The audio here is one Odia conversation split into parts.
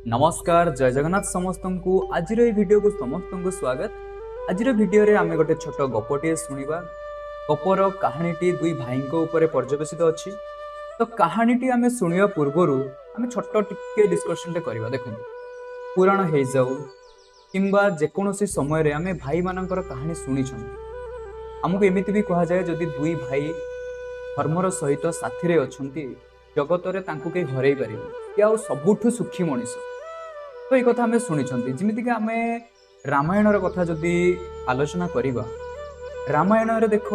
ନମସ୍କାର, ଜୟ ଜଗନ୍ନାଥ ସମସ୍ତଙ୍କୁ। ଆଜିର ଏଇ ଭିଡ଼ିଓକୁ ସମସ୍ତଙ୍କୁ ସ୍ୱାଗତ। ଆଜିର ଭିଡ଼ିଓରେ ଆମେ ଗୋଟେ ଛୋଟ ଗପଟିଏ ଶୁଣିବା। ଗପର କାହାଣୀଟି ଦୁଇ ଭାଇଙ୍କ ଉପରେ ପର୍ଯ୍ୟବେସିତ ଅଛି। ତ କାହାଣୀଟି ଆମେ ଶୁଣିବା ପୂର୍ବରୁ ଆମେ ଛୋଟ ଟିକେ ଡିସ୍କସନଟେ କରିବା। ଦେଖନ୍ତୁ, ପୁରାଣ ହେଇଯାଉ କିମ୍ବା ଯେକୌଣସି ସମୟରେ ଆମେ ଭାଇମାନଙ୍କର କାହାଣୀ ଶୁଣିଛନ୍ତି। ଆମକୁ ଏମିତି ବି କୁହାଯାଏ, ଯଦି ଦୁଇ ଭାଇ ଧର୍ମର ସହିତ ସାଥିରେ ଅଛନ୍ତି, ଜଗତରେ ତାଙ୍କୁ କେହି ହରେଇ ପାରିବେନି, ସିଏ ଆଉ ସବୁଠୁ ସୁଖୀ ମଣିଷ। ତ ଏଇ କଥା ଆମେ ଶୁଣିଛନ୍ତି। ଯେମିତିକି ଆମେ ରାମାୟଣର କଥା ଯଦି ଆଲୋଚନା କରିବା, ରାମାୟଣରେ ଦେଖ,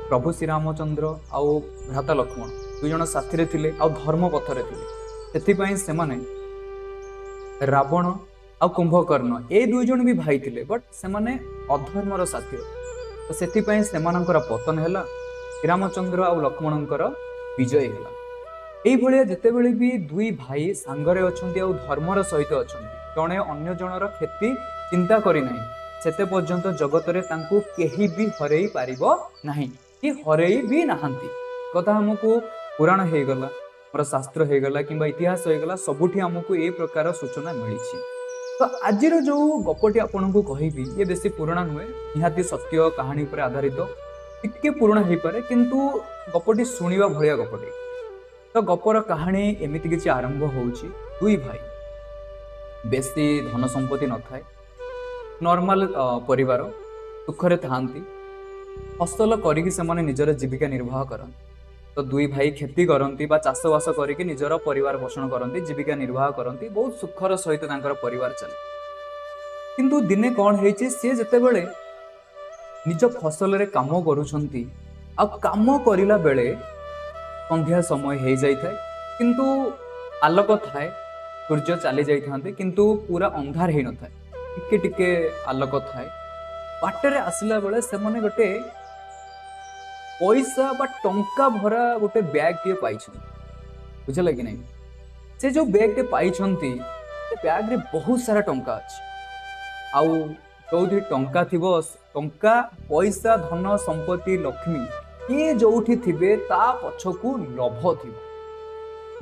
ପ୍ରଭୁ ଶ୍ରୀରାମଚନ୍ଦ୍ର ଆଉ ଭ୍ରାତା ଲକ୍ଷ୍ମଣ ଦୁଇ ଜଣ ସାଥିରେ ଥିଲେ ଆଉ ଧର୍ମ ପଥରେ ଥିଲେ। ସେଥିପାଇଁ ସେମାନେ ରାବଣ ଆଉ କୁମ୍ଭକର୍ଣ୍ଣ, ଏଇ ଦୁଇ ଜଣ ବି ଭାଇ ଥିଲେ, ବଟ୍ ସେମାନେ ଅଧର୍ମର ସାଥୀ, ତ ସେଥିପାଇଁ ସେମାନଙ୍କର ପତନ ହେଲା, ଶ୍ରୀରାମଚନ୍ଦ୍ର ଆଉ ଲକ୍ଷ୍ମଣଙ୍କର ବିଜୟ ହେଲା। ଏଇଭଳିଆ ଯେତେବେଳେ ବି ଦୁଇ ଭାଇ ସାଙ୍ଗରେ ଅଛନ୍ତି ଆଉ ଧର୍ମର ସହିତ ଅଛନ୍ତି, ଜଣେ ଅନ୍ୟ ଜଣର କ୍ଷତି ଚିନ୍ତା କରିନାହିଁ, ସେତେ ପର୍ଯ୍ୟନ୍ତ ଜଗତରେ ତାଙ୍କୁ କେହି ବି ହରେଇ ପାରିବ ନାହିଁ କି ହରେଇ ବି ନାହାନ୍ତି। କଥା ଆମକୁ ପୁରାଣ ହେଇଗଲା, ଆମର ଶାସ୍ତ୍ର ହେଇଗଲା କିମ୍ବା ଇତିହାସ ହେଇଗଲା, ସବୁଠି ଆମକୁ ଏ ପ୍ରକାର ସୂଚନା ମିଳିଛି। ତ ଆଜିର ଯୋଉ ଗପଟି ଆପଣଙ୍କୁ କହିବି, ଇଏ ବେଶୀ ପୁରୁଣା ନୁହେଁ, ନିହାତି ସତ୍ୟ କାହାଣୀ ଉପରେ ଆଧାରିତ। ଟିକେ ପୁରୁଣା ହେଇପାରେ, କିନ୍ତୁ ଗପଟି ଶୁଣିବା ଭଳିଆ ଗପଟି। ତ ଗପର କାହାଣୀ ଏମିତି କିଛି ଆରମ୍ଭ ହେଉଛି। ଦୁଇ ଭାଇ, ବେଶୀ ଧନ ସମ୍ପତ୍ତି ନଥାଏ, ନର୍ମାଲ ପରିବାର, ସୁଖରେ ଥାଆନ୍ତି। ଫସଲ କରିକି ସେମାନେ ନିଜର ଜୀବିକା ନିର୍ବାହ କରନ୍ତି। ତ ଦୁଇ ଭାଇ ଖେତି କରନ୍ତି ବା ଚାଷବାସ କରିକି ନିଜର ପରିବାର ପୋଷଣ କରନ୍ତି, ଜୀବିକା ନିର୍ବାହ କରନ୍ତି। ବହୁତ ସୁଖର ସହିତ ତାଙ୍କର ପରିବାର ଚାଲେ। କିନ୍ତୁ ଦିନେ କ'ଣ ହେଇଛି, ସିଏ ଯେତେବେଳେ ନିଜ ଫସଲରେ କାମ କରୁଛନ୍ତି ଆଉ କାମ କରିଲା ବେଳେ ସନ୍ଧ୍ୟା ସମୟ ହେଇଯାଇଥାଏ, କିନ୍ତୁ ଆଲୋକ ଥାଏ। ସୂର୍ଯ୍ୟ ଚାଲି ଯାଇଥାନ୍ତି, କିନ୍ତୁ ପୁରା ଅନ୍ଧାର ହେଇନଥାଏ, ଟିକେ ଟିକେ ଆଲୋକ ଥାଏ। ବାଟରେ ଆସିଲା ବେଳେ ସେମାନେ ଗୋଟେ ପଇସା ବା ଟଙ୍କା ଭରା ଗୋଟେ ବ୍ୟାଗଟିଏ ପାଇଛନ୍ତି। ବୁଝିଲା କି ନାହିଁ? ସେ ଯୋଉ ବ୍ୟାଗଟେ ପାଇଛନ୍ତି, ସେ ବ୍ୟାଗରେ ବହୁତ ସାରା ଟଙ୍କା ଅଛି। ଆଉ ଯୋଉଠି ଟଙ୍କା ଥିବ, ଟଙ୍କା ପଇସା ଧନ ସମ୍ପତ୍ତି ଲକ୍ଷ୍ମୀ କିଏ ଯୋଉଠି ଥିବେ, ତା ପଛକୁ ଲୋଭ ଥିବ।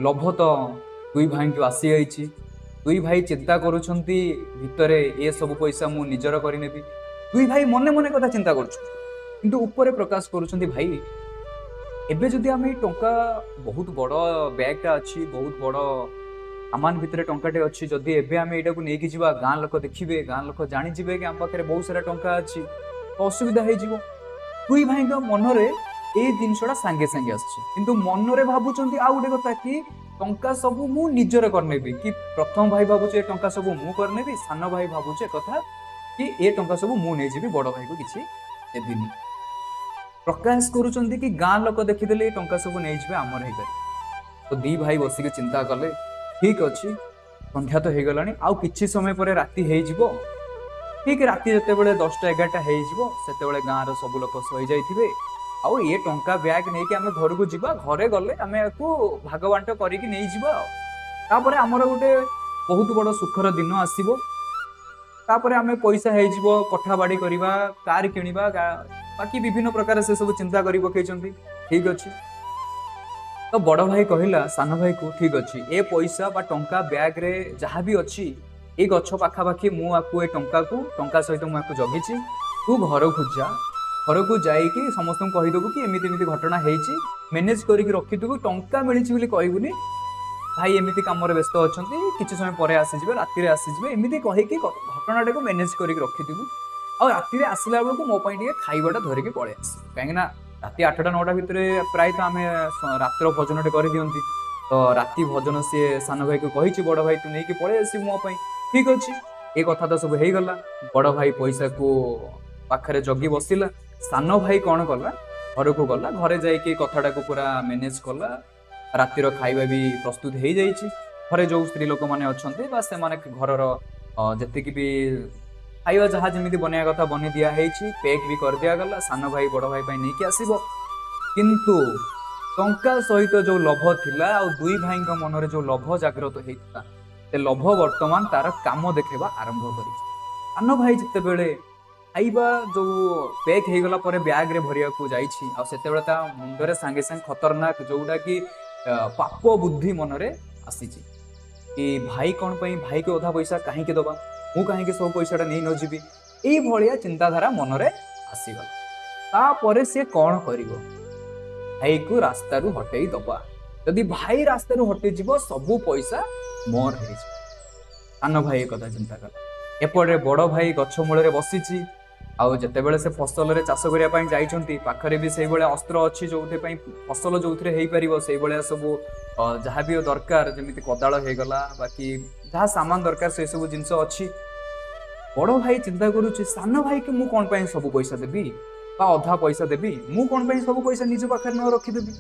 ଲୋଭ ତ ଦୁଇ ଭାଇଙ୍କୁ ଆସିଯାଇଛି। ଦୁଇ ଭାଇ ଚିନ୍ତା କରୁଛନ୍ତି ଭିତରେ, ଏ ସବୁ ପଇସା ମୁଁ ନିଜର କରିନେବି। ଦୁଇ ଭାଇ ମନେ ମନେ କଥା ଚିନ୍ତା କରୁଛନ୍ତି, କିନ୍ତୁ ଉପରେ ପ୍ରକାଶ କରୁଛନ୍ତି, ଭାଇ, ଏବେ ଯଦି ଆମେ ଏଇ ଟଙ୍କା, ବହୁତ ବଡ଼ ବ୍ୟାଗଟା ଅଛି, ବହୁତ ବଡ଼ ସାମାନ ଭିତରେ ଟଙ୍କାଟେ ଅଛି, ଯଦି ଏବେ ଆମେ ଏଇଟାକୁ ନେଇକି ଯିବା, ଗାଁ ଲୋକ ଦେଖିବେ, ଗାଁ ଲୋକ ଜାଣିଯିବେ କି ଆମ ପାଖରେ ବହୁତ ସାରା ଟଙ୍କା ଅଛି, ତ ଅସୁବିଧା ହେଇଯିବ। ଦୁଇ ଭାଇଙ୍କ ମନରେ ଏଇ ଜିନିଷଟା ସାଙ୍ଗେ ସାଙ୍ଗେ ଆସୁଛି, କିନ୍ତୁ ମନରେ ଭାବୁଛନ୍ତି ଆଉ ଗୋଟେ କଥା କି ଟଙ୍କା ସବୁ ମୁଁ ନିଜର କରିନେବି। କି ପ୍ରଥମ ଭାଇ ଭାବୁଛି ଏ ଟଙ୍କା ସବୁ ମୁଁ କରିନେବି, ସାନ ଭାଇ ଭାବୁଛି କଥା କି ଏ ଟଙ୍କା ସବୁ ମୁଁ ନେଇଯିବି, ବଡ଼ ଭାଇକୁ କିଛି ଦେବିନି। ପ୍ରକାଶ କରୁଛନ୍ତି କି ଗାଁ ଲୋକ ଦେଖିଦେଲେ ଏ ଟଙ୍କା ସବୁ ନେଇଯିବେ, ଆମର ହେଇପାରିବ। ତ ଦି ଭାଇ ବସିକି ଚିନ୍ତା କଲେ, ଠିକ ଅଛି, ସନ୍ଧ୍ୟା ତ ହେଇଗଲାଣି, ଆଉ କିଛି ସମୟ ପରେ ରାତି ହେଇଯିବ। ଠିକ ରାତି ଯେତେବେଳେ 10ଟା 11ଟା ହେଇଯିବ, ସେତେବେଳେ ଗାଁର ସବୁ ଲୋକ ଶୋଇଯାଇଥିବେ ଆଉ ଏ ଟଙ୍କା ବ୍ୟାଗ ନେଇକି ଆମେ ଘରକୁ ଯିବା। ଘରେ ଗଲେ ଆମେ ୟାକୁ ଭାଗ ବାଣ୍ଟ କରିକି ନେଇଯିବା, ଆଉ ତାପରେ ଆମର ଗୋଟେ ବହୁତ ବଡ଼ ସୁଖର ଦିନ ଆସିବ। ତାପରେ ଆମେ ପଇସା ହେଇଯିବ, କୋଠା ବାଡ଼ି କରିବା, କାର କିଣିବା, ବାକି ବିଭିନ୍ନ ପ୍ରକାର ସେ ସବୁ ଚିନ୍ତା କରି ପକେଇଛନ୍ତି। ଠିକ ଅଛି, ତ ବଡ଼ ଭାଇ କହିଲା ସାନ ଭାଇକୁ, ଠିକ ଅଛି, ଏ ପଇସା ବା ଟଙ୍କା ବ୍ୟାଗରେ ଯାହା ବି ଅଛି, ଏଇ ଗଛ ପାଖାପାଖି ମୁଁ ଆକୁ, ଏ ଟଙ୍କାକୁ, ଟଙ୍କା ସହିତ ମୁଁ ଆକୁ ଜଗିଛି। ତୁ ଘରକୁ ଯା, ଘରକୁ ଯାଇକି ସମସ୍ତଙ୍କୁ କହିଦେବୁ କି ଏମିତି ଏମିତି ଘଟଣା ହେଇଛି, ମ୍ୟାନେଜ କରିକି ରଖିଥିବୁ, ଟଙ୍କା ମିଳିଛି ବୋଲି କହିବୁନି। ଭାଇ ଏମିତି କାମରେ ବ୍ୟସ୍ତ ଅଛନ୍ତି, କିଛି ସମୟ ପରେ ଆସିଯିବେ, ରାତିରେ ଆସିଯିବେ, ଏମିତି କହିକି ଘଟଣାଟାକୁ ମ୍ୟାନେଜ କରିକି ରଖିଥିବୁ। ଆଉ ରାତିରେ ଆସିଲା ବେଳକୁ ମୋ ପାଇଁ ଟିକେ ଖାଇବାଟା ଧରିକି ପଳେଇ ଆସିବୁ, କାହିଁକିନା ରାତି 8ଟା 9ଟା ଭିତରେ ପ୍ରାୟତଃ ଆମେ ରାତ୍ର ଭୋଜନଟେ କରିଦିଅନ୍ତି। ତ ରାତି ଭୋଜନ ସିଏ ସାନ ଭାଇକୁ କହିଛି, ବଡ଼ ଭାଇ, ତୁ ନେଇକି ପଳେଇ ଆସିବୁ ମୋ ପାଇଁ। ଠିକ ଅଛି, ଏ କଥା ତ ସବୁ ହେଇଗଲା। ବଡ଼ ଭାଇ ପଇସାକୁ ପାଖରେ ଜଗି ବସିଲା। ସାନ ଭାଇ କ'ଣ କଲା? ଘରକୁ ଗଲା। ଘରେ ଯାଇକି କଥାଟାକୁ ପୁରା ମ୍ୟାନେଜ କଲା। ରାତିର ଖାଇବା ବି ପ୍ରସ୍ତୁତ ହେଇଯାଇଛି। ଘରେ ଯୋଉ ସ୍ତ୍ରୀ ଲୋକମାନେ ଅଛନ୍ତି ବା ସେମାନେ ଘରର ଯେତିକି ବି ଖାଇବା ଯାହା ଯେମିତି ବନେଇବା କଥା ବନେଇ ଦିଆ ହେଇଛି, ପ୍ୟାକ୍ ବି କରିଦିଆଗଲା। ସାନ ଭାଇ ବଡ଼ ଭାଇ ପାଇଁ ନେଇକି ଆସିବ, କିନ୍ତୁ ଟଙ୍କା ସହିତ ଯୋଉ ଲୋଭ ଥିଲା ଆଉ ଦୁଇ ଭାଇଙ୍କ ମନରେ ଯୋଉ ଲୋଭ ଜାଗ୍ରତ ହେଇଥିଲା, ସେ ଲୋଭ ବର୍ତ୍ତମାନ ତାର କାମ ଦେଖେଇବା ଆରମ୍ଭ କରିଛି। ସାନ ଭାଇ ଯେତେବେଳେ ଖାଇବା ଯୋଉ ପ୍ୟାକ୍ ହେଇଗଲା ପରେ ବ୍ୟାଗରେ ଭରିବାକୁ ଯାଇଛି, ଆଉ ସେତେବେଳେ ତା ମୁଣ୍ଡରେ ସାଙ୍ଗେ ସାଙ୍ଗେ ଖତରନାକ ଯୋଉଟା କି ପାପ ବୁଦ୍ଧି ମନରେ ଆସିଛି। କି ଭାଇ କ'ଣ ପାଇଁ, ଭାଇକୁ ଅଧା ପଇସା କାହିଁକି ଦବା, ମୁଁ କାହିଁକି ସବୁ ପଇସାଟା ନେଇ ନଯିବି, ଏଇଭଳିଆ ଚିନ୍ତାଧାରା ମନରେ ଆସିଗଲା। ତାପରେ ସିଏ କ'ଣ କରିବ? ଭାଇକୁ ରାସ୍ତାରୁ ହଟେଇ ଦବା। ଯଦି ଭାଇ ରାସ୍ତାରୁ ହଟିଯିବ, ସବୁ ପଇସା ମୋର ହେଇଯିବ। ସାନ ଭାଇ ଏ କଥା ଚିନ୍ତା କଲା। ଏପଟେ ବଡ଼ ଭାଇ ଗଛ ମୂଳରେ ବସିଛି, ଆଉ ଯେତେବେଳେ ସେ ଫସଲରେ ଚାଷ କରିବା ପାଇଁ ଯାଇଛନ୍ତି, ପାଖରେ ବି ସେଇଭଳିଆ ଅସ୍ତ୍ର ଅଛି ଯୋଉଥିପାଇଁ ଫସଲ ଯୋଉଥିରେ ହେଇପାରିବ, ସେଇଭଳିଆ ସବୁ ଯାହା ବି ଦରକାର, ଯେମିତି କୋଦାଳ ହେଇଗଲା, ବାକି ଯାହା ସାମାନ ଦରକାର ସେଇ ସବୁ ଜିନିଷ ଅଛି। ବଡ଼ ଭାଇ ଚିନ୍ତା କରୁଛି, ସାନ ଭାଇକି ମୁଁ କ'ଣ ପାଇଁ ସବୁ ପଇସା ଦେବି ବା ଅଧା ପଇସା ଦେବି? ମୁଁ କ'ଣ ପାଇଁ ସବୁ ପଇସା ନିଜ ପାଖରେ ନ ରଖିଦେବି?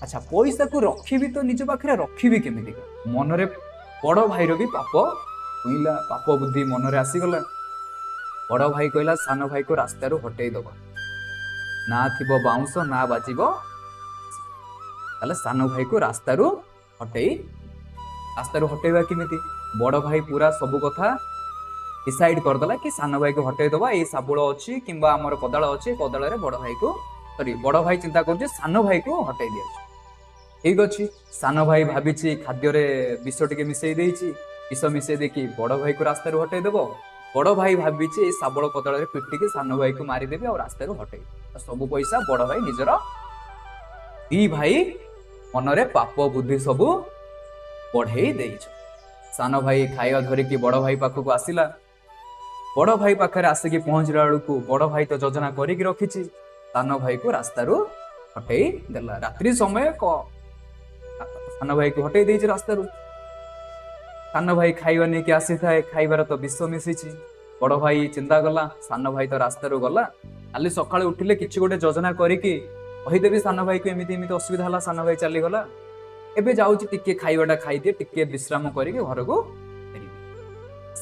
ଆଚ୍ଛା, ପଇସାକୁ ରଖିବି ତ ନିଜ ପାଖରେ ରଖିବି କେମିତିକା? ମନରେ ବଡ଼ ଭାଇର ବି ପାପ ଛୁଇଁଲା, ପାପ ବୁଦ୍ଧି ମନରେ ଆସିଗଲା। ବଡ଼ ଭାଇ କହିଲା, ସାନ ଭାଇକୁ ରାସ୍ତାରୁ ହଟେଇ ଦବା, ନା ଥିବ ବାଉଁଶ ନା ବାଜିବ। ତାହେଲେ ସାନ ଭାଇକୁ ରାସ୍ତାରୁ ହଟେଇ, ରାସ୍ତାରୁ ହଟେଇବା କେମିତି? ବଡ଼ ଭାଇ ପୁରା ସବୁ କଥା ଡିସାଇଡ୍ କରିଦେଲା କି ସାନ ଭାଇକୁ ହଟେଇ ଦବା। ଏଇ ଶାବୁଳ ଅଛି କିମ୍ବା ଆମର କୋଦାଳ ଅଛି, କୋଦାଳରେ ବଡ଼ ଭାଇକୁ, ସରି, ବଡ଼ ଭାଇ ଚିନ୍ତା କରୁଛି ସାନ ଭାଇକୁ ହଟେଇ ଦିଆଯିବ। ଠିକ ଅଛି, ସାନ ଭାଇ ଭାବିଛି ଖାଦ୍ୟରେ ବିଷ ଟିକେ ମିଶେଇ ଦେଇଛି, ବିଷ ମିଶେଇ ଦେଇକି ବଡ଼ ଭାଇକୁ ରାସ୍ତାରୁ ହଟେଇ ଦେବ। ବଡ଼ ଭାଇ ଭାବିଛି ଏଇ ଶାବଳ କୋଦାଳରେ ପିଟିକି ସାନ ଭାଇକୁ ମାରିଦେବି ଆଉ ରାସ୍ତାରୁ ହଟେଇବି, ସବୁ ପଇସା ବଡ଼ ଭାଇ ନିଜର। ଦି ଭାଇ ମନରେ ପାପ ବୁଦ୍ଧି ସବୁ ବଢେଇ ଦେଇଛ। ସାନ ଭାଇ ଖାଇବା ଧରିକି ବଡ଼ ଭାଇ ପାଖକୁ ଆସିଲା। ବଡ଼ ଭାଇ ପାଖରେ ଆସିକି ପହଞ୍ଚିଲା ବେଳକୁ ବଡ଼ ଭାଇ ତ ଯୋଜନା କରିକି ରଖିଛି, ସାନ ଭାଇକୁ ରାସ୍ତାରୁ ହଟେଇ ଦେଲା। ରାତ୍ରି ସମୟ ସାନ ଭାଇକୁ ହଟେଇ ଦେଇଛି ରାସ୍ତାରୁ। ସାନ ଭାଇ ଖାଇବା ନେଇକି ଆସିଥାଏ, ଖାଇବାର ତ ବିଷ ମିଶିଛି। ବଡ଼ ଭାଇ ଚିନ୍ତା କଲା, ସାନ ଭାଇ ତ ରାସ୍ତାରୁ ଗଲା, କାଲି ସକାଳେ ଉଠିଲେ କିଛି ଗୋଟେ ଯୋଜନା କରିକି କହିଦେବି ସାନ ଭାଇକୁ ଏମିତି ଏମିତି ଅସୁବିଧା ହେଲା, ସାନ ଭାଇ ଚାଲିଗଲା, ଏବେ ଯାଉଛି ଟିକେ ଖାଇବାଟା ଖାଇଦିଏ, ଟିକେ ବିଶ୍ରାମ କରିକି ଘରକୁ ଫେରିବି।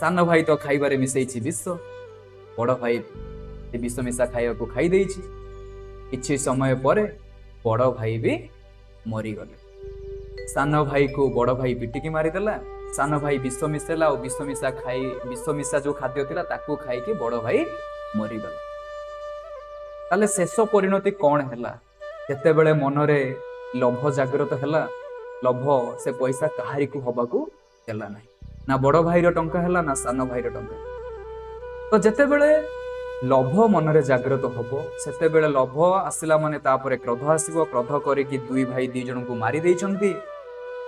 ସାନ ଭାଇ ତ ଖାଇବାରେ ମିଶେଇଛି ବିଷ, ବଡ଼ ଭାଇ ସେ ବିଷ ମିଶା ଖାଇବାକୁ ଖାଇ ଦେଇଛି। କିଛି ସମୟ ପରେ ବଡ଼ ଭାଇ ବି ମରିଗଲେ। ସାନ ଭାଇକୁ ବଡ଼ ଭାଇ ପିଟିକି ମାରିଦେଲା। ସାନ ଭାଇ ବିଷ ମିଶେଇଲା, ଆଉ ବିଷ ମିଶା ଖାଇ, ବିଷ ମିଶା ଯୋଉ ଖାଦ୍ୟ ଥିଲା ତାକୁ ଖାଇକି ବଡ଼ ଭାଇ ମରିଗଲା। ତାହେଲେ ଶେଷ ପରିଣତି କ'ଣ ହେଲା? ଯେତେବେଳେ ମନରେ ଲୋଭ ଜାଗ୍ରତ ହେଲା, ଲୋଭ ସେ ପଇସା କାହାରିକୁ ହବାକୁ ଦେଲା ନାହିଁ। ନା ବଡ଼ ଭାଇର ଟଙ୍କା ହେଲା, ନା ସାନ ଭାଇର ଟଙ୍କା। ତ ଯେତେବେଳେ ଲୋଭ ମନରେ ଜାଗ୍ରତ ହବ, ସେତେବେଳେ ଲୋଭ ଆସିଲା ମାନେ ତାପରେ କ୍ରୋଧ ଆସିବ। କ୍ରୋଧ କରିକି ଦୁଇ ଭାଇ ଦି ଜଣଙ୍କୁ ମାରି ଦେଇଛନ୍ତି।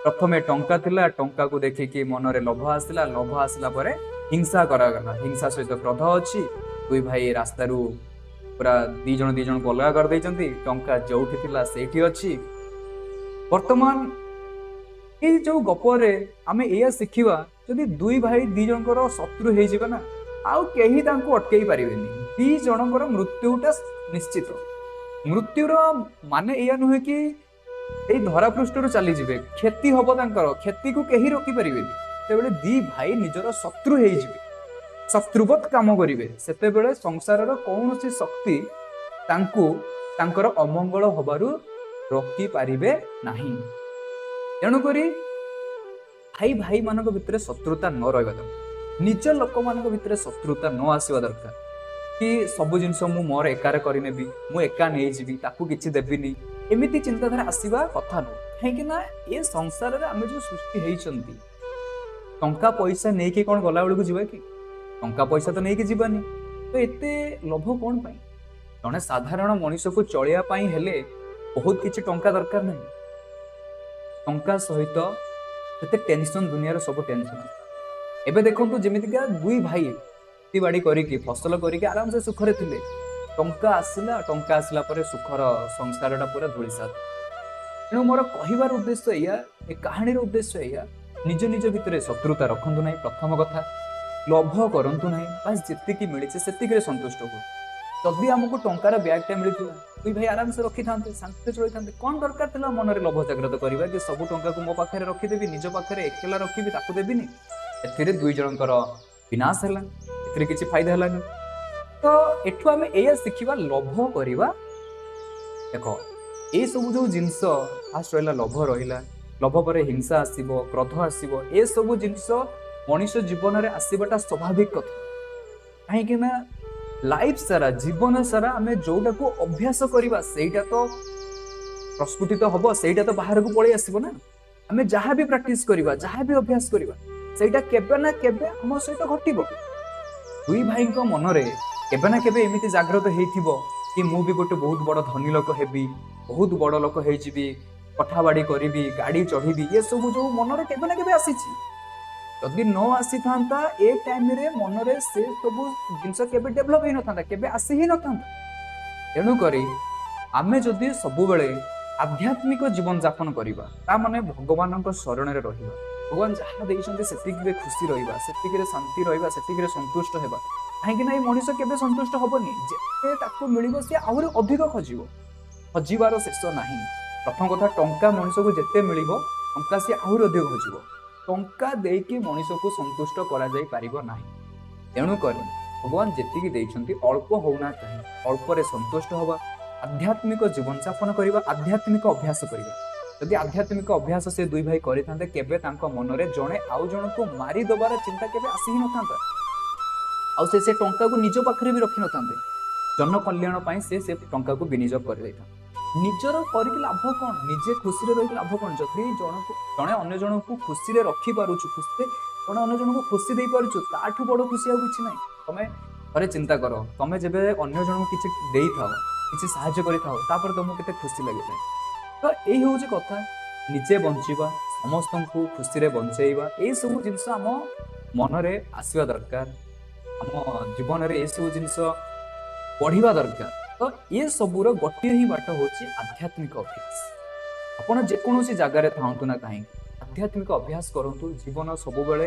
ପ୍ରଥମେ ଟଙ୍କା ଥିଲା, ଟଙ୍କାକୁ ଦେଖିକି ମନରେ ଲୋଭ ଆସିଲା, ଲୋଭ ଆସିଲା ପରେ ହିଂସା କରାଗଲା, ହିଂସା ସହିତ କ୍ରୋଧ ଅଛି, ଦୁଇ ଭାଇ ରାସ୍ତାରୁ ପୁରା ଦି ଜଣ ଦି ଜଣଙ୍କୁ ଅଲଗା କରିଦେଇଛନ୍ତି। ଟଙ୍କା ଯୋଉଠି ଥିଲା ସେଇଠି ଅଛି। ବର୍ତ୍ତମାନ ଏଇ ଯୋଉ ଗପରେ ଆମେ ଏଇଆ ଶିଖିବା, ଯଦି ଦୁଇ ଭାଇ ଦି ଜଣଙ୍କର ଶତ୍ରୁ ହେଇଯିବେ ନା, ଆଉ କେହି ତାଙ୍କୁ ଅଟକେଇ ପାରିବେନି। ଦି ଜଣଙ୍କର ମୃତ୍ୟୁଟା ନିଶ୍ଚିତ। ମୃତ୍ୟୁର ମାନେ ଏଇଆ ନୁହେଁ କି ଏଇ ଧରାପୃଷ୍ଠରୁ ଚାଲିଯିବେ, କ୍ଷତି ହବ ତାଙ୍କର, କ୍ଷତିକୁ କେହି ରୋକିପାରିବେନି। ସେତେବେଳେ ଦି ଭାଇ ନିଜର ଶତ୍ରୁ ହେଇଯିବେ, ଶତ୍ରୁବତ୍ କାମ କରିବେ, ସେତେବେଳେ ସଂସାରର କୌଣସି ଶକ୍ତି ତାଙ୍କୁ ତାଙ୍କର ଅମଙ୍ଗଳ ହବାରୁ ରୋକିପାରିବେ ନାହିଁ। ତେଣୁକରି ଭାଇ ଭାଇମାନଙ୍କ ଭିତରେ ଶତ୍ରୁତା ନ ରହିବା ଦରକାର, ନିଜ ଲୋକମାନଙ୍କ ଭିତରେ ଶତ୍ରୁତା ନ ଆସିବା ଦରକାର କି ସବୁ ଜିନିଷ ମୁଁ ମୋର ଏକାରେ କରିନେବି, ମୁଁ ଏକା ନେଇଯିବି, ତାକୁ କିଛି ଦେବିନି, ଏମିତି ଚିନ୍ତାଧାରା ଆସିବା କଥା ନୁହଁ। କାହିଁକି ନା ଏ ସଂସାରରେ ଆମେ ଯୋଉ ସୃଷ୍ଟି ହେଇଛନ୍ତି, ଟଙ୍କା ପଇସା ନେଇକି କ'ଣ ଗଲା ବେଳକୁ ଯିବା କି? ଟଙ୍କା ପଇସା ତ ନେଇକି ଯିବାନି, ତ ଏତେ ଲୋଭ କ'ଣ ପାଇଁ? ଜଣେ ସାଧାରଣ ମଣିଷକୁ ଚଳିବା ପାଇଁ ହେଲେ ବହୁତ କିଛି ଟଙ୍କା ଦରକାର ନାହିଁ। ଟଙ୍କା ସହିତ ଯେତେ ଟେନସନ୍, ଦୁନିଆର ସବୁ ଟେନସନ୍। ଏବେ ଦେଖନ୍ତୁ, ଯେମିତିକା ଦୁଇ ଭାଇ ଖେତିବାଡ଼ି କରିକି ଫସଲ କରିକି ଆରାମସେ ସୁଖରେ ଥିଲେ। ଟଙ୍କା ଆସିଲା, ଟଙ୍କା ଆସିଲା ପରେ ସୁଖର ସଂସାରଟା ପୁରା ଧୂଳିସାତ। ତେଣୁ ମୋର କହିବାର ଉଦ୍ଦେଶ୍ୟ ଏଇଆ, ଏ କାହାଣୀର ଉଦ୍ଦେଶ୍ୟ ଏଇଆ, ନିଜ ନିଜ ଭିତରେ ଶତ୍ରୁତା ରଖନ୍ତୁ ନାହିଁ। ପ୍ରଥମ କଥା, ଲୋଭ କରନ୍ତୁ ନାହିଁ। ବାସ୍, ଯେତିକି ମିଳିଛି ସେତିକିରେ ସନ୍ତୁଷ୍ଟ ହୁଅ। ଯଦି ଆମକୁ ଟଙ୍କାର ବ୍ୟାଗଟା ମିଳିଥିଲା, ଦୁଇ ଭାଇ ଆରାମସେ ରଖିଥାନ୍ତେ, ଶାନ୍ତିରେ ଚଳିଥାନ୍ତେ। କ'ଣ ଦରକାର ଥିଲା ମନରେ ଲୋଭ ଜାଗ୍ରତ କରିବା କି ସବୁ ଟଙ୍କାକୁ ମୋ ପାଖରେ ରଖିଦେବି, ନିଜ ପାଖରେ ଏକଲା ରଖିବି, ତାକୁ ଦେବିନି? ଏଥିରେ ଦୁଇ ଜଣଙ୍କର ବିନାଶ ହେଲା, ଏଥିରେ କିଛି ଫାଇଦା ହେଲାନି। ତ ଏଠୁ ଆମେ ଏଇଆ ଶିଖିବା, ଲୋଭ କରିବା। ଦେଖ, ଏସବୁ ଯୋଉ ଜିନିଷ ଫାଷ୍ଟ ରହିଲା, ଲୋଭ ରହିଲା, ଲୋଭ ପରେ ହିଂସା ଆସିବ, କ୍ରୋଧ ଆସିବ। ଏସବୁ ଜିନିଷ ମଣିଷ ଜୀବନରେ ଆସିବାଟା ସ୍ୱାଭାବିକ କଥା। କାହିଁକି ନା ଲାଇଫ ସାରା, ଜୀବନ ସାରା ଆମେ ଯୋଉଟାକୁ ଅଭ୍ୟାସ କରିବା, ସେଇଟା ତ ପ୍ରସ୍ଫୁଟିତ ହବ, ସେଇଟା ତ ବାହାରକୁ ପଳେଇ ଆସିବ ନା। ଆମେ ଯାହା ବି ପ୍ରାକ୍ଟିସ କରିବା, ଯାହା ବି ଅଭ୍ୟାସ କରିବା, ସେଇଟା କେବେ ନା କେବେ ଆମ ସହିତ ଘଟିବ। ଦୁଇ ଭାଇଙ୍କ ମନରେ କେବେ ନା କେବେ ଏମିତି ଜାଗ୍ରତ ହେଇଥିବ କି ମୁଁ ବି ଗୋଟେ ବହୁତ ବଡ଼ ଧନୀ ଲୋକ ହେବି, ବହୁତ ବଡ଼ ଲୋକ ହେଇଯିବି, କଠାବାଡ଼ି କରିବି, ଗାଡ଼ି ଚଢ଼ିବି, ଏସବୁ ଯୋଉ ମନରେ କେବେ ନା କେବେ ଆସିଛି। ଯଦି ନ ଆସିଥାନ୍ତା ଏ ଟାଇମରେ ମନରେ ସେ ସବୁ ଜିନିଷ କେବେ ଡେଭଲପ ହେଇନଥାନ୍ତା, କେବେ ଆସି ହିଁ ନଥାନ୍ତା। ତେଣୁକରି ଆମେ ଯଦି ସବୁବେଳେ ଆଧ୍ୟାତ୍ମିକ ଜୀବନ ଯାପନ କରିବା, ତା ମାନେ ଭଗବାନଙ୍କ ଶରଣରେ ରହିବା, ଭଗବାନ ଯାହା ଦେଇଛନ୍ତି ସେତିକିରେ ଖୁସି ରହିବା, ସେତିକିରେ ଶାନ୍ତି ରହିବା, ସେତିକିରେ ସନ୍ତୁଷ୍ଟ ହେବା। କାହିଁକି ନା ଏ ମଣିଷ କେବେ ସନ୍ତୁଷ୍ଟ ହବନି, ଯେତେ ତାକୁ ମିଳିବ ସିଏ ଆହୁରି ଅଧିକ ଖୋଜିବ, ଖୋଜିବାର ଶେଷ ନାହିଁ। ପ୍ରଥମ କଥା, ଟଙ୍କା ମଣିଷକୁ ଯେତେ ମିଳିବ ଟଙ୍କା ସିଏ ଆହୁରି ଅଧିକ ଖୋଜିବ। ଟଙ୍କା ଦେଇକି ମଣିଷକୁ ସନ୍ତୁଷ୍ଟ କରାଯାଇ ପାରିବ ନାହିଁ। ତେଣୁକରି ଭଗବାନ ଯେତିକି ଦେଇଛନ୍ତି ଅଳ୍ପ ହଉନା କାହିଁ, ଅଳ୍ପରେ ସନ୍ତୁଷ୍ଟ ହବା, ଆଧ୍ୟାତ୍ମିକ ଜୀବନଯାପନ କରିବା, ଆଧ୍ୟାତ୍ମିକ ଅଭ୍ୟାସ କରିବା। ଯଦି ଆଧ୍ୟାତ୍ମିକ ଅଭ୍ୟାସ ସେ ଦୁଇ ଭାଇ କରିଥାନ୍ତେ, କେବେ ତାଙ୍କ ମନରେ ଜଣେ ଆଉ ଜଣକୁ ମାରିଦେବାର ଚିନ୍ତା କେବେ ଆସି ହିଁ ନଥାନ୍ତା। ଆଉ ସେ ଟଙ୍କାକୁ ନିଜ ପାଖରେ ବି ରଖିନଥାନ୍ତେ, ଜନକଲ୍ୟାଣ ପାଇଁ ସେ ସେ ଟଙ୍କାକୁ ବିନିଯୋଗ କରିଦେଇଥାନ୍ତେ। ନିଜର କରିକି ଲାଭ କ'ଣ, ନିଜେ ଖୁସିରେ ରହିକି ଲାଭ କ'ଣ? ଯଦି ଜଣକୁ ଜଣେ ଅନ୍ୟ ଜଣକୁ ଖୁସିରେ ରଖିପାରୁଛୁ, ଖୁସିରେ ଜଣେ ଅନ୍ୟ ଜଣକୁ ଖୁସି ଦେଇପାରୁଛୁ, ତାଠୁ ବଡ଼ ଖୁସି ଆଉ କିଛି ନାହିଁ। ତମେ ଥରେ ଚିନ୍ତା କର, ତମେ ଯେବେ ଅନ୍ୟ ଜଣକୁ କିଛି ଦେଇଥାଅ, କିଛି ସାହାଯ୍ୟ କରିଥାଅ, ତାପରେ ତମକୁ କେତେ ଖୁସି ଲାଗିଥାଏ। ତ ଏଇ ହେଉଛି କଥା, ନିଜେ ବଞ୍ଚିବା, ସମସ୍ତଙ୍କୁ ଖୁସିରେ ବଞ୍ଚେଇବା, ଏଇସବୁ ଜିନିଷ ଆମ ମନରେ ଆସିବା ଦରକାର, ଆମ ଜୀବନରେ ଏସବୁ ଜିନିଷ ବଢ଼ିବା ଦରକାର। ତ ଏସବୁର ଗୋଟିଏ ହିଁ ବାଟ ହେଉଛି ଆଧ୍ୟାତ୍ମିକ ଅଭ୍ୟାସ। ଆପଣ ଯେକୌଣସି ଜାଗାରେ ଥାଆନ୍ତୁ ନା କାହିଁକି, ଆଧ୍ୟାତ୍ମିକ ଅଭ୍ୟାସ କରନ୍ତୁ, ଜୀବନ ସବୁବେଳେ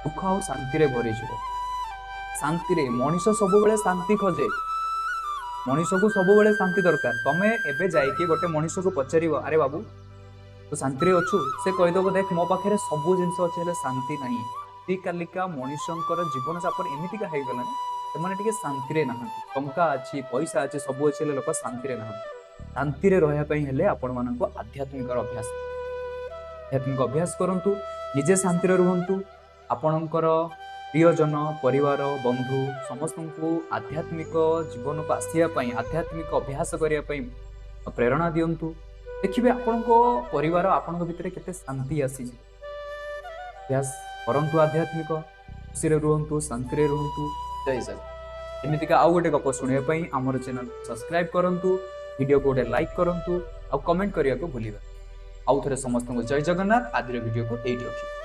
ସୁଖ ଆଉ ଶାନ୍ତିରେ ଭରିଯିବ। ଶାନ୍ତିରେ ମଣିଷ ସବୁବେଳେ ଶାନ୍ତି ଖୋଜେ, ମଣିଷକୁ ସବୁବେଳେ ଶାନ୍ତି ଦରକାର। ତମେ ଏବେ ଯାଇକି ଗୋଟେ ମଣିଷକୁ ପଚାରିବ, ଆରେ ବାବୁ ତୁ ଶାନ୍ତିରେ ଅଛୁ? ସେ କହିଦେବ, ଦେଖ ମୋ ପାଖରେ ସବୁ ଜିନିଷ ଅଛି ହେଲେ ଶାନ୍ତି ନାହିଁ। ଆଜିକାଲିକା ମଣିଷଙ୍କର ଜୀବନଯାପନ ଏମିତିକା ହେଇଗଲାଣି, ସେମାନେ ଟିକେ ଶାନ୍ତିରେ ନାହାନ୍ତି। ଟଙ୍କା ଅଛି, ପଇସା ଅଛି, ସବୁ ଅଛି, ହେଲେ ଲୋକ ଶାନ୍ତିରେ ନାହାନ୍ତି। ଶାନ୍ତିରେ ରହିବା ପାଇଁ ହେଲେ ଆପଣମାନଙ୍କୁ ଆଧ୍ୟାତ୍ମିକର ଅଭ୍ୟାସ, ଆଧ୍ୟାତ୍ମିକ ଅଭ୍ୟାସ କରନ୍ତୁ, ନିଜେ ଶାନ୍ତିରେ ରୁହନ୍ତୁ। ଆପଣଙ୍କର ପ୍ରିୟଜନ, ପରିବାର, ବନ୍ଧୁ ସମସ୍ତଙ୍କୁ ଆଧ୍ୟାତ୍ମିକ ଜୀବନକୁ ଆସିବା ପାଇଁ, ଆଧ୍ୟାତ୍ମିକ ଅଭ୍ୟାସ କରିବା ପାଇଁ ପ୍ରେରଣା ଦିଅନ୍ତୁ। ଦେଖିବେ ଆପଣଙ୍କ ପରିବାର, ଆପଣଙ୍କ ଭିତରେ କେତେ ଶାନ୍ତି ଆସିଯିବ। ଅଭ୍ୟାସ କରନ୍ତୁ ଆଧ୍ୟାତ୍ମିକ, ଖୁସିରେ ରୁହନ୍ତୁ, ଶାନ୍ତିରେ ରୁହନ୍ତୁ। ଜୟ ଜଗନ୍ନାଥ। ଏମିତିକା ଆଉ ଗୋଟେ ଗପ ଶୁଣିବା ପାଇଁ ଆମର ଚ୍ୟାନେଲ ସବସ୍କ୍ରାଇବ୍ କରନ୍ତୁ, ଭିଡ଼ିଓକୁ ଗୋଟେ ଲାଇକ୍ କରନ୍ତୁ, ଆଉ କମେଣ୍ଟ କରିବାକୁ ଭୁଲିବେ। ଆଉ ଥରେ ସମସ୍ତଙ୍କୁ ଜୟ ଜଗନ୍ନାଥ। ଆଜିର ଭିଡ଼ିଓକୁ ଏଇଠି ରଖିବି।